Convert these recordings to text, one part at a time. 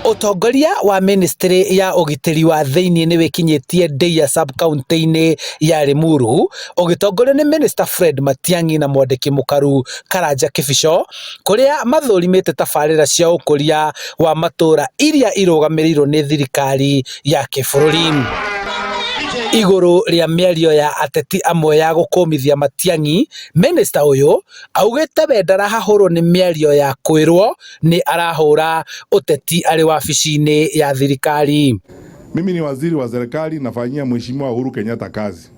Ũtongoria wa ministry ya ũgitĩri wa thĩinĩ nĩ wĩkinyĩtie Ndeia sub-county-inĩ ya Limuru ũgĩtongorio nĩ Minister Fred Matiang'i na mwandĩki mũkaru Karanja Kibicho kũrĩa mathũrimĩte tabarĩra cia ũkũria wa matũra iria irũgamĩrĩirwo nĩ thirikari ya kĩbũrũri. Igũrũ rĩa mĩario ya ateti amwe ya gũkũmithia Matiang'i, Minister ũyũ augĩte we ndarahahũrwo nĩ mĩario ya kwĩrwo nĩ arahũra ũteti arĩ wabici-inĩ ya thirikari. Mimi ni waziri wa serikali, nafanyia Mheshimiwa Uhuru Kenyatta kazi.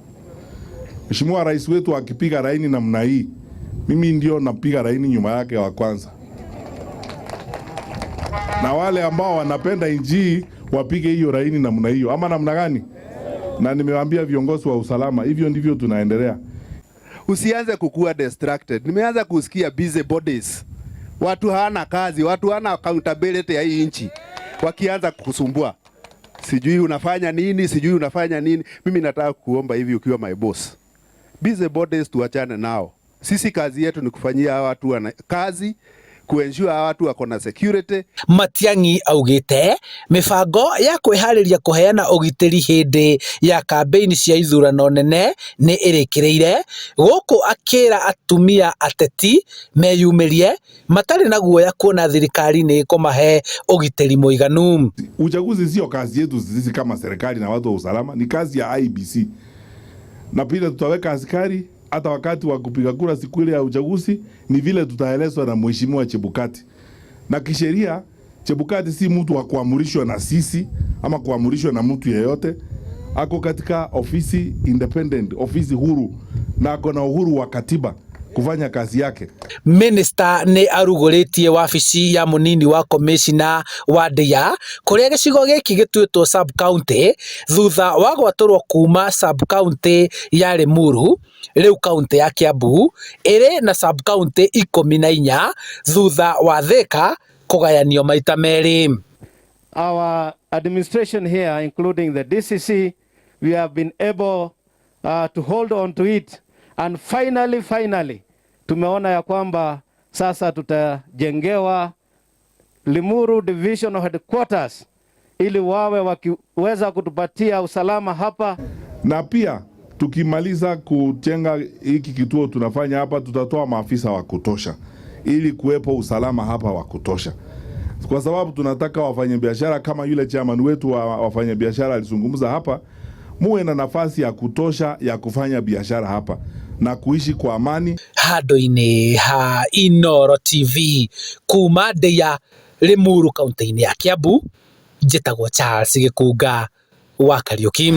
Mheshimiwa Rais wetu akipiga laini namna hii, mimi ndio napiga laini nyuma yake wa kwanza, na wale ambao wanapenda nchi wapige hiyo laini namna hiyo, ama namna gani? Na nimewaambia viongozi wa usalama, hivyo ndivyo tunaendelea. Usianze kukua distracted. Nimeanza kusikia busy bodies, watu hawana kazi, watu hawana accountability ya hii nchi, wakianza kukusumbua, sijui unafanya nini, sijui unafanya nini. Mimi nataka kuomba hivi, ukiwa my boss, busy bodies tuachane nao. Sisi kazi yetu ni kufanyia hawa watu kazi, kuensure hawa watu wako na security. Matiang'i augĩte mĩbango ya kwĩharĩria kũheana ũgitĩri hĩndĩ ya kambĩini cia ithurano nene nĩ ĩrĩkĩrĩire gũkũ akĩra atumia ateti meyumĩrie matarĩ na guoya kuona thirikari nĩ ĩkũmahe ũgitĩri mũiganu. Uchaguzi sio kazi yetu sisi kama serikali na watu wa usalama, ni kazi ya IEBC, na pia tutaweka askari hata wakati wa kupiga kura siku ile ya uchaguzi, ni vile tutaelezwa na Mheshimiwa Chebukati. Na kisheria Chebukati si mtu wa kuamrishwa na sisi ama kuamrishwa na mtu yeyote. Ako katika ofisi independent, ofisi huru, na ako na uhuru wa katiba kufanya kazi yake. Minister nĩ arugũrĩtie wabici ya mũnini wa komĩcina wa Ndeia kũrĩa gĩcigo gĩkĩ gĩtuĩtwo sub county thutha wa gwatũrwo kuma sub county ya Limuru. Rĩu kaunti ya Kiambu ĩrĩ na sub county 14 thutha wa Thika kũgayanio maita merĩ. Our administration here, including the DCC, we have been able to hold on to it. And finally, finally, tumeona ya kwamba sasa tutajengewa Limuru Divisional Headquarters ili wawe wakiweza kutupatia usalama hapa. Na pia tukimaliza kujenga hiki kituo tunafanya hapa, tutatoa maafisa wa kutosha ili kuwepo usalama hapa wa kutosha, kwa sababu tunataka wafanyabiashara kama yule chairman wetu wa wafanyabiashara alizungumza hapa, muwe na nafasi ya kutosha ya kufanya biashara hapa na kuishi kwa amani. Handũ-inĩ ha Inooro TV kuma Ndeia, Limuru, kaunti-inĩ ya Kiambu, njĩtagwo Charles Gĩkunga wa Kariuki.